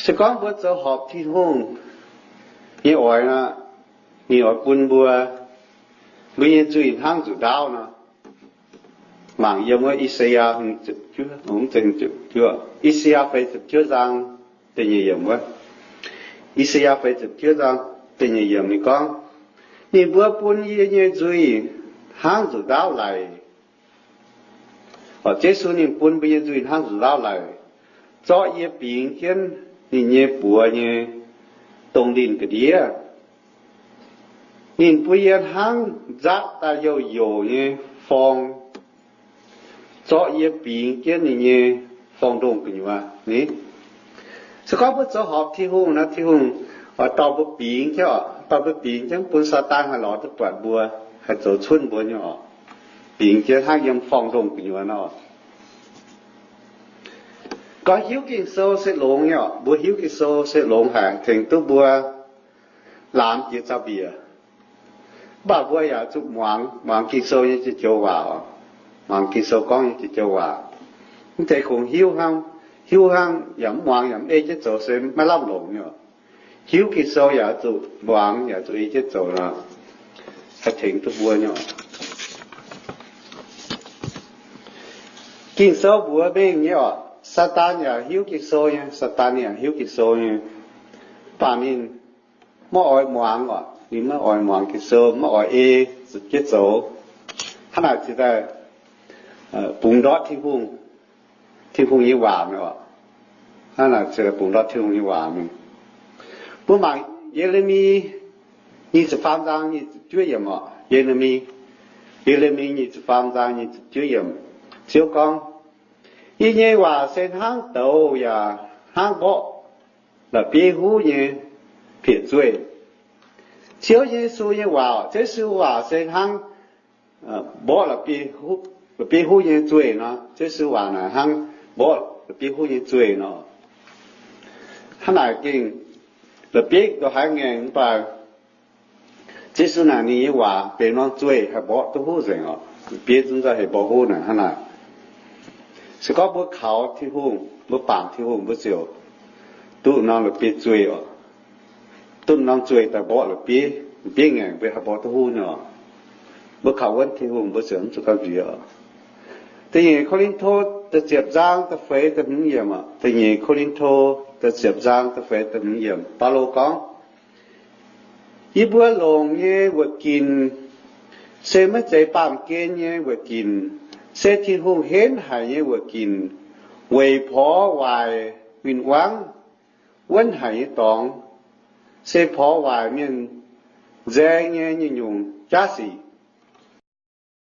Se gorngv mbuo zoux horpc Tin-Hungh nyei oix nor, ninh oix bun mbuo, mbuo nyei nzuih hnangv nzuqc ndaauv nor. Mangc yiem wuov I^saa^yaa, I^saa^yaa feix ziepc juov zaang da'nyeic yiemc wuov. I^saa^yaa feix ziepc juov zaang da'nyeic yiemc ninh gorngv, ninh mbuo bun yie nyei nzuih hnangv nzuqc ndaauv laic. Yesu ninh bun mbuo nyei nzuih hnangv nzuqc ndaauv laic, zorqv yie bingx jienv ninh nyei buoz nyei dongh linh ga'ndiev. Ninh bun yie hnangv nzatv daaih youh youc nyei forng, zorqv yie bingx jienv ninh nyei forng-ndongh gu'nyuoz ni. Se gorngv mbuo zoux horpc Tin-Hungh nor, Tin-Hungh oix dorh mbuo bingx jienv, dorh mbuo bingx jienv, bun Saadaan haih lorz duqv buatc mbuo, haih zoux cunv mbuo nyei oc. Bingx jienv hnangv yiem forng-ndongh gu'nyuoz nor. Gorngv hiuv Ging-Sou se longx nyei oc. Mbuo hiuv Ging-Sou se longx haic, tengx duqv mbuo laamx jiex zaux-mbiec. Mv baac mbuo yaac zuqc muangx, muangx Ging-Sou nyei joux waac, muangx Ging-Sou gorngv nyei joux waac. Mv zeiz kungx hiuv hnangv, hiuv hnangv yaac mv muangx yaac mv ei jienv zoux se maiv lamh longc nyei. Hiuv Ging-Sou yaac zuqc muangx yaac zuqc ei jienv zoux nor, haih tengx duqv mbuo nyei oc. Ging-Sou mbuox mengh nyei oc, Saadaan yaac hiuv Ging-Sou nyei, Saadaan yaac hiuv Ging-Sou nyei. Mv baac ninh maiv oix muangx oc, ninh maiv oix muangx Ging-Sou, maiv oix ei jienv zoux. Hnangv naaic ziouc daaih bungx ndortv Tin-Hungh, Tin-Hungh nyei waac oc. Hnangv naaic ziouc bungx ndortv Tin-Hungh nyei waac. Mbuo mangc Ye^le^mi nyic ziepc faam zaang nyic ziepc juov yiemc oc. Ye^le^mi, Ye^le^mi nyic ziepc faam zaang nyic ziepc juov yiemc. Ziouv gorngv, Yie nyei waac se hnangv douz yaac hnangv mborqv la'bieiv huv nyei pieqc zueih. Ziouv Yesu nyei waac, Ziouv Yesu waac se hnangv mborqv la'bieiv huv nyei zueih nor. Ziouv Yesu waac naaic hnangv mborqv la'bieiv huv nyei zueih nor. Hnangv naaic gengh la'bieiv ndongc haaix ngaengc mv baac Yesu naaic ninh nyei waac benx norm zueih haih mborqv duqv huv nzengc oc. La'bieiv zungv nzauh hec mborqv huv naaic hnangv naaic. Se gorngv mbuo kaux Tin-Hungh, mbuo bangc Tin-Hungh, mbuo ziouc duqv norm la'bieiv zueih oc. Duqv norm zueih daaih mborqv la'bieiv, la'bieiv ngaengc mbuo haih mborqv duqv huv nyei oc. Mbuo kaux wuonv Tin-Hungh mbuo ziouc mv zuqc gamh nziex oc. Da'nyeic Ko^lin^to da'ziepc nzang da'feix da'hmz yiemc oc. Da'nyeic Ko^lin^to da'ziepc nzang da'feix da'hmz yiemc, Baulo gorngv, Yie mbuo longc nyei wuoqc ginc se maiv zeiz baamh gen nyei wuoqc ginc, se Tin-Hungh henv haic nyei wuoqc ginc, weic porx waaic win-wangv wuonv haic nyei dorngx, se porx waaic mienh nzaeng nyei nyungc-nyungc jaav sic.